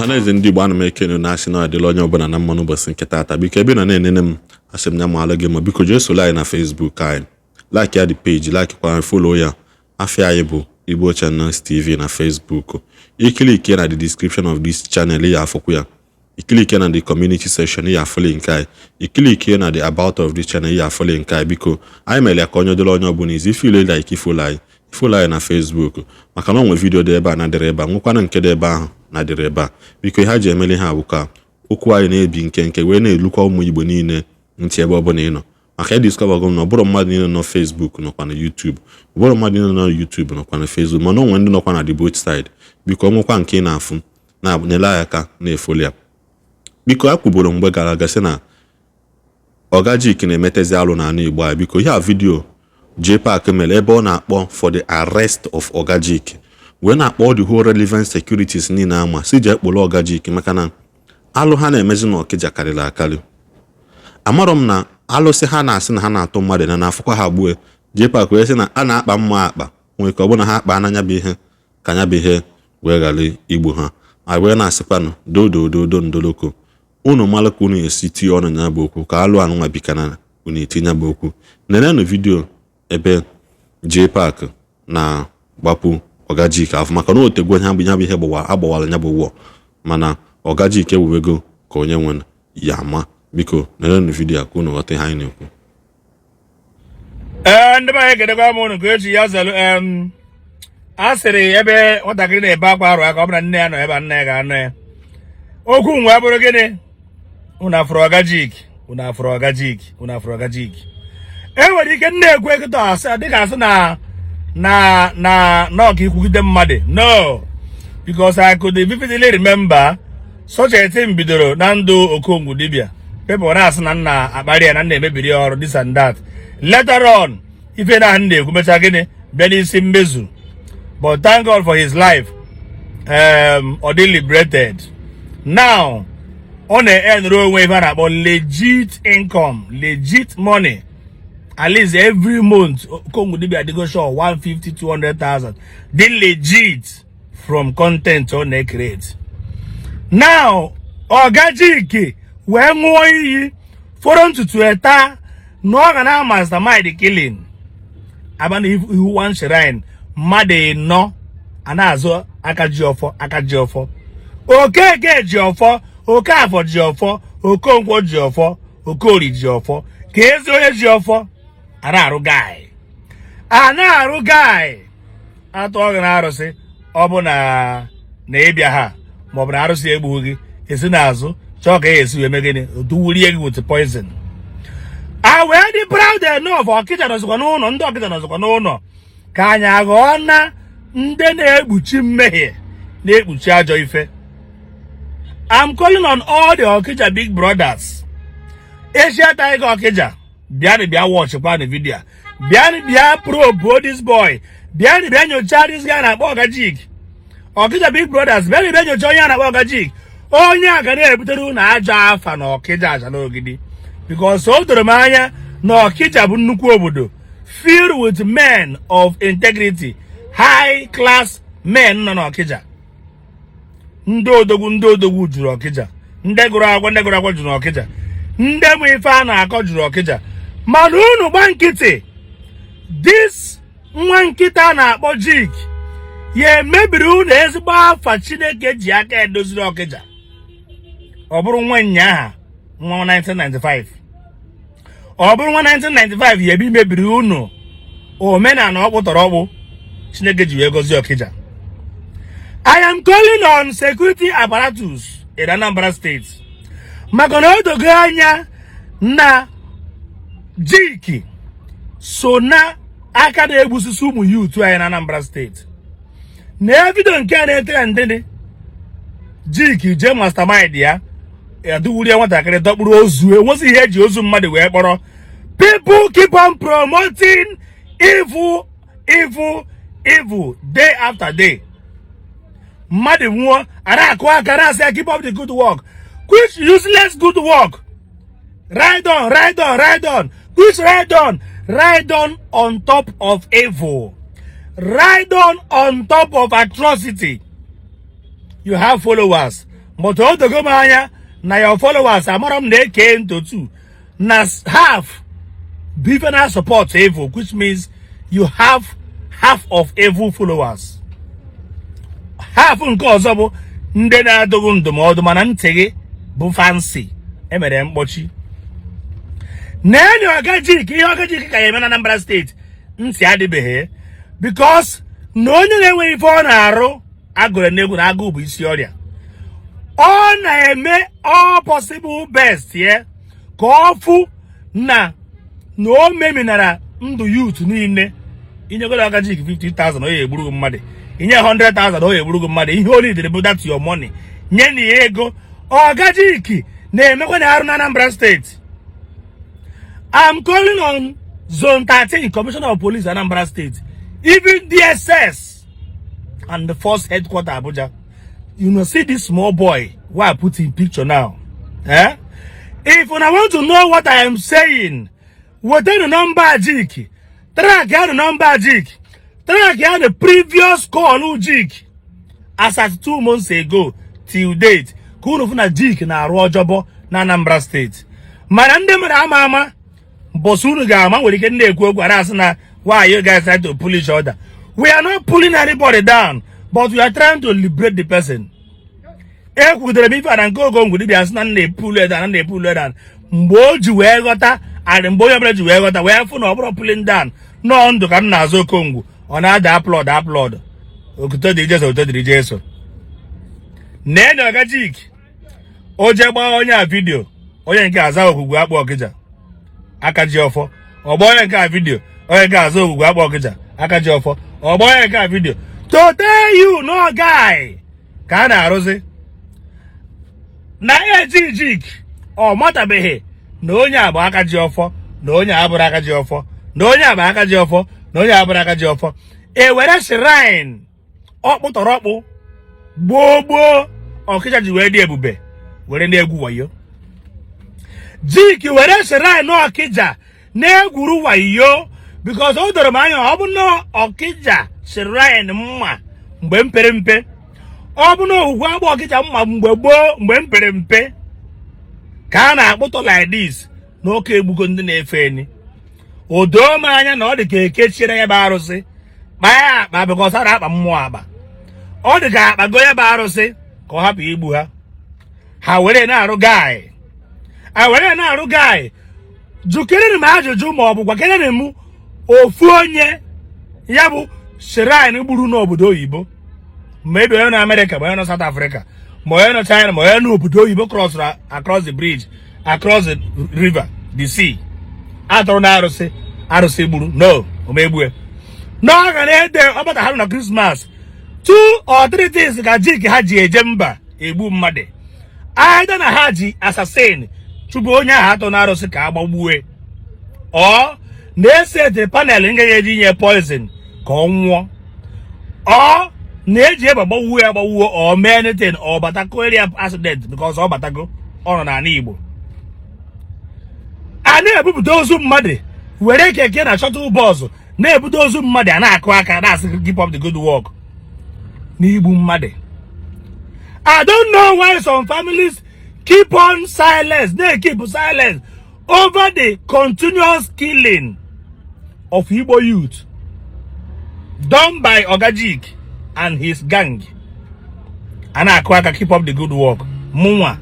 Ọhaneze ndị Igbo, ana m ekene na asị na adịla onye ọbụla na mma n'ụbọchị nke taata. Biko, ebe ị nọ na-enene m, asị m ya maalụ gị ma. Biko, jee soro anyị na Facebook anyị, like ya the page, like kwa, follow ya. Afịa anyị bụ Igbo Channels TV na Facebook. I click na the description of this channel, ya afụkwu ya. I click na the community section, ya afụ link anyị. I click na the about of this channel, ya afụ link anyị. Biko, anyị mere ya ka onye dịrị onye ọbụla izi. Ifile like, i follow anyị, i follow anyị na Facebook, maka na o nwere video dị ebe a na-adịrị ebe a, nwekwana nke dị ebe ahụ na-adịrị ebe a. Biko, ihe ha ji emeli ha bụ ka okwu anyị na-ebi nkenke wee na-elukwa ụmụ Igbo niile ntị ebe ọbụla ị nọ, maka e discover go m na ọ bụrụ mmadụ niile nọ Facebook nọkwa na YouTube, ọ bụrụ mmadụ niile nọ na YouTube nọkwa na Facebook, mana o nwere ndị nọkwa na the both side. Biko, ọ nwekwa nke ị na-afụ na nyere anyị aka na-e follow ya. Biko, a kwuburu mgbe gara aga sị na Oga Jik na-emetezi alụ n'ala Igbo a. Biko, ihe a video JPAC mere ebe ọ na-akpọ for the arrest of Oga Jik, wee na-akpọ the whole relevant securities niile ama si jee kpụrụ Oga Jik, maka na alụ ha na-emezi n'Ọkịja karịrị akarị. Amarọ m na alụsị ha na-asị na ha na-atụ mmadụ na na-afụkwa ha gbue. JPAC wee sị na a na-akpa mma akpa nwee ka ọ bụ na ha akpa n'anya bụ ihe ka anya bụ ihe wee ghara igbu ha. A wee na-asịkwanụ dodododo ndoloko unu malụ ka unu esi tinye ọnụ ya bụ okwu, ka alụ anụnwa bikana unu etinye bụ okwu. Nenenụ video ebe JPAC na-gbapụ Oga Jik afọ, maka na otegwo ya bụ ya bụ ihe gbawa agbawara ya bụ wọ, mana Oga Jik ewuwego ka onye nwe ya ama. Biko, nenenụ video a ka unu ghọta ihe anyị na-ekwu. Ee, ndị be anyị, ekedekwa m unu ka echi ya zelu. A sịrị ebe nwatakịrị na-ebe akwa arụ aka, ọ bụrụ na nne ya nọ ebe a, nna ya ga-anọ ya. Okwu m wee bụrụ gịnị? Unu afụrụ Oga Jik? Unu afụrụ Oga Jik? Unu afụrụ Oga Jik? E nwere ike nna ekwu ekịta asị dịka asị na ọka ikwugide mmadụ. No, because I could vividly remember such a thing bidoro na ndụ Okongwu dibia. People na-asị na nna akparị ya, na nna emebiri ya ọrụ, this and that. Later on, ife na na-ekwu mecha gịnị bịa n'isi mmezu. But thank God for his life. Ọ dị liberated now. Ọ na-enere onwe ife a na-akpọ legit income, legit money. At least every month, Okongwu dibia adịgo sure 150 200,000 dị legit from content ọ na-create now. Oga Jik wee ṅụọ iyi fọrọ ntutu eta na ọ ga na mastermind killing aba na ihu one shrine. Mmadụ ịnọ a na-azụ aka ji ọfọ, aka ji ọfọ. Okeke ji ọfọ, Okafọ ji ọfọ, Okonkwo ji ọfọ, Okori ji ọfọ, ka ezi onye ji ọfọ a na-arụ guy, a na-arụ guy atụọ gị na arụsị. Ọ bụ na ịbịa ha maọbụ na arụsị egbughị gị, esi n'azụ chọọ ka e esi wee mee gịnị, duwurie gị with poison. A wee dị proud enough. Ọkịja nọzikwa n'ụlọ, ndị Ọkịja nọzikwa n'ụlọ ka anyị aghọọ na ndị na-ekpuchi mmehie, na-ekpuchi ajọ ife. I'm calling on all the Ọkịja big brothers, Asia Tiger Ọkịja, bịanụ bịa watchkwa na video a. Bịanụ bịa probe this boy, bịanụ bịa nyochaa this guy na-akpọ Oga Jik. Ọkịja big brothers, bịanụ bịa nyochaa onye a na-akpọ Oga Jik. Onye a ga na-ebutere unu ajọ afa na Ọkịja aja n'Ogidi, because o doro m anya na Ọkịja bụ nnukwu obodo filled with men of integrity, high class men nọ n'Ọkịja. Ndị odogwu, ndị odogwu juru Ọkịja. Ndị gụrụ akwụkwọ, ndị gụrụ akwụkwọ juru Ọkịja. Ndị mụ ife a na-akọ juru Ọkịja. Mana unu gba nkịtị. This nwa nkịta a na-akpọ Jik ya emebiri unu ezigbo afa Chineke ji aka edoziri Ọkịja. Ọ bụrụ nwa nyaa, nwa 1995, ọ bụrụ nwa 1995 ya ebe imebiri unu omenala ọkpụ tọrọ ọkpụ Chineke ji wee gọzie Ọkịja. I am calling on security apparatus in Anambra State, maka na o dogo anya na Jik so na aka na-egbusisi ụmụ youth anyị na Anambra State. Na video nke a na-etere ndị Jik jee mastermind ya eduwurie nwatakịrị, dọkpụrụ ozu, enwezi ihe eji ozu mmadụ wee kpọrọ. People keep on promoting evil, evil, evil day after day. Mmadụ nwụọ, a na-akụ aka, na-asị ya, "Keep up the good work." Which useless good work? Ride on, ride on, ride on. Which ride on? Ride on top of evil, ride on top of atrocity. You have followers. But o dogo m anya na your followers, amara m na-eke into two, na half bụ ife na support evil, which means you have half of evil followers, half nke ọzọ bụ ndị na-adụghị ndụmọdụ, mana ntị gị bụ fancy emere mkpọchi na-enye Ogajik. Ihe Ogajik ka ya eme na Anambra Steeti, ntị adịbeghị, because na onye na-enweghị ife ọ na-arụ agụrụ n'egwu na agụụ bụ isi ọrịa. Ọ na-eme all possible best ye ka ọ fụ na o meminara ndụ youth niile. Inyegoro Ogajik 50,000, ọ ya egburu gị mmadụ. Inye 100,000, ọ ya egburu gị mmadụ. Ihe o lidere bụ that your money. Nye na ya ego. Ogajik na-emekwa na arụ na Anambra Steeti. I'm calling on Zone 13 Commissioner of Police, Anambra State, even DSS and the Force Headquarter, Abuja. You know, see this small boy wey I put in picture now, eh? If una want to know what I am saying, weta the number Jik, track ya, the number Jik, track ya, the previous call Jik as at 2 months ago till date, ka unu fụ na Jik na-arụ ọjọbọ na Anambra Steeti. Mana ndị mmadụ ama ama mbọsị unu ga-ama nwere ike ndị ekwu okwu a na-asị na why you guys trying to pull each other. We are not pulling anybody down, but we are trying to liberate the person. Ekwutere m ife a na nke Okongwu dibịa, sị na m na-epulu down, na na-epulu down. Mgbe o ji wee ghọta and mgbe onye ọbụla ji wee ghọta, wee fụ na ọ bụrụ pulling down nọọ ndụ ka m na-azụ Okongwu, ọ na-ada applaud applaud. Okuto dị Jesu, oto dịrị Jesu. Na-enye Ogajik o jee gbaa onye a video, onye nke aza Ogwugwu Akpụ Ọkịja aka ji ọfọ. Ọgba onye nke a video, onye nke aza Ogwugwu Akpụ Ọkịja aka ji ọfọ. Ọgba onye nke a video to tell you no guy ka a na-arụzi na eji Jik. Ọ matabeghị na onye a bụ aka ji ọfọ, na onye a abụrụ aka ji ọfọ, na onye a bụ aka ji ọfọ, na onye a abụrụ aka ji ọfọ. E were shrine ọkpụ tọrọ ọkpụ gboo gboo Ọkịja ji wee dị ebube were na-egwu wayo. Jik were shrine Ọkịja na-egwuru wayo, because o doro m anya, ọ bụ na Ọkịja shrine mma mgbe m pere mpe, ọ bụ na Ogwugwu Agba Ọkịja mma mgbe gboo, mgbe m pere mpe, ka a na-akpụtọ like this n'oke egbugo ndị na-efe eni. O doo m anya na ọ dị ka ekechiere ya bụ arụsị, kpaa ya akpa, because a na-akpa mmụọ akpa. Ọ dị ka akpago ya bụ arụsị ka ọ hapụ igbu ha. Ha were na-arụ guy, a were na-arụ guy. Jụkerere m ajụjụ, ma ọ bụ gwakerere m ofu onye ya bụ shrine gburu n'obodo oyibo, ma ebe onye nọ Amerịka, ma onye nọ South Africa, ma onye nọ China, ma onye nọ obodo oyibo, cross across the bridge, across the river, the sea, atụrụ na arụsị, arụsị gburu no omegbue na ọ ga na-ede ọbata ha na Christmas. Two or three things ka Jik ha ji eje mba egbu mmadụ: either na ha ji assassin chụpụ onye ahụ atọ na arụsị ka a gbagbue, ọ na-esete panel nga ya eji nye poison ka ọ nwụọ, ọ na-eji egbe gbawuo ya gbawuo, ọ mee anything, ọ batago area accident, because ọ batago, ọ nọ n'ala Igbo. A na-ebupụta ozu mmadụ were keke na shuttle bus na-ebute ozu mmadụ, a na-akụ aka na-asị, "Keep up the good work," n'igbu mmadụ. I don't know why some families keep on silence. They keep silence over the continuous killing of Igbo youth done by Ogajik and his gang. A na-akụ aka, "Keep up the good work." Mụnwa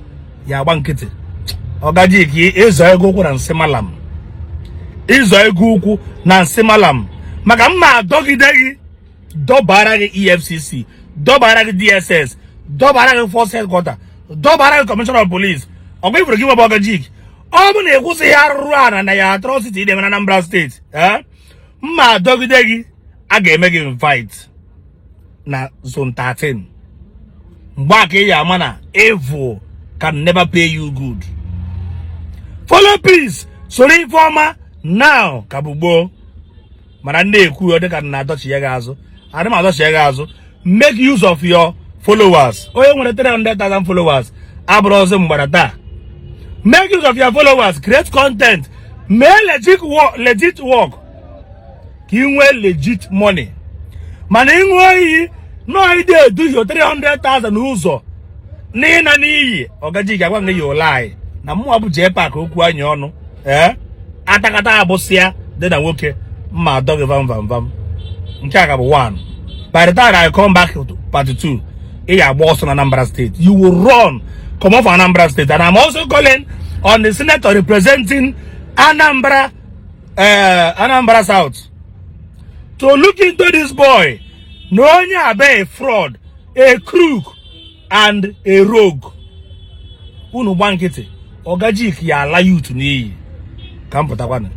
ya agba nkịtị. Ogajik, ịzọ ego ụkwụ na nsị malam, ịzọ ego ukwu na nsị malam, maka mma adọgide gị, dọbara gị EFCC, dọbara gị DSS, dọbara gị Force Headquarter, dọbara gị Commissioner of Police. Ọgwa ifuru gị nwebe Ogajik, ọ bụ na ịkwụsịghị arụrụ ana na ya atrocity dị na Anambra Steeti, eh, mma adọgide gị. A ga-eme gị invite na Zone 13 mgbe a ka ị ya ama na evil can never pay you good. Follow peace, soro ife ọma now ka bụ gboo. Mana ndị ekwu ọ dịka na adọchi ya gị azụ, adị m adọchi ya gị azụ. Make use of your followers. Onye nwere 300,000 followers abụrụ ọzọ mgbada taa. Make use of your followers, create content, mee legit work, legit work, ka ị nwee legit money. Mana ị ṅụọ iyi nọọ ide eduhie 300,000 ụzọ. N'ịna n'iyi, Oga Jik, agwa gị ya ụlọ anyị na mmụọ bụ JPAC okwu anyị ọnụ. Ee, atakata abụsịa dị na nwoke mma adọ gị vam vam vam. Nke a ka bụ one. By the time I come back to part 2, ị ga-agba ọsọ na Anambra State. You will run comot for Anambra State. And I'm also calling on the senator representing Anambra South to look into this boy, na onye abe a fraud, a crook and a rogue. Unu gba nkịtị, Oga Jik ya ala youth n'iyi. Ka m pụtakwanụ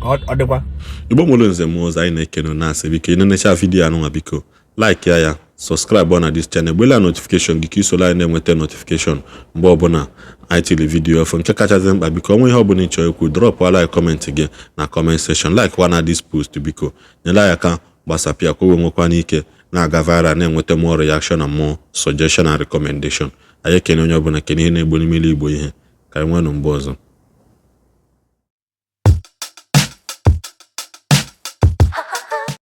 ka ọ dịkwa. Igbo nwere nze m ụzọ, anyị na-ekene na-asị, biko, ị na-enecha video anụnwa, biko like ya, ya subscribe na this channel, gbela notification gị ka isoro anyị na-enweta notification mgbe ọbụla anyị tiri video ọfụ. Nke kachasị mkpa, biko, onwe ihe ọbụla ị chọrọ ikwu, drop ala comment gị na comment section. Like kwa na this post, biko nyere anyị aka gbasapịa ka o wee nwekwa n'ike na-aga viral, na-enweta more reaction and more suggestion and recommendation. Anyị ekene onye ọbụla, kene ihe na-egbo n'ime Igbo ihe ka anyị nwee nụ mgbe ọzọ.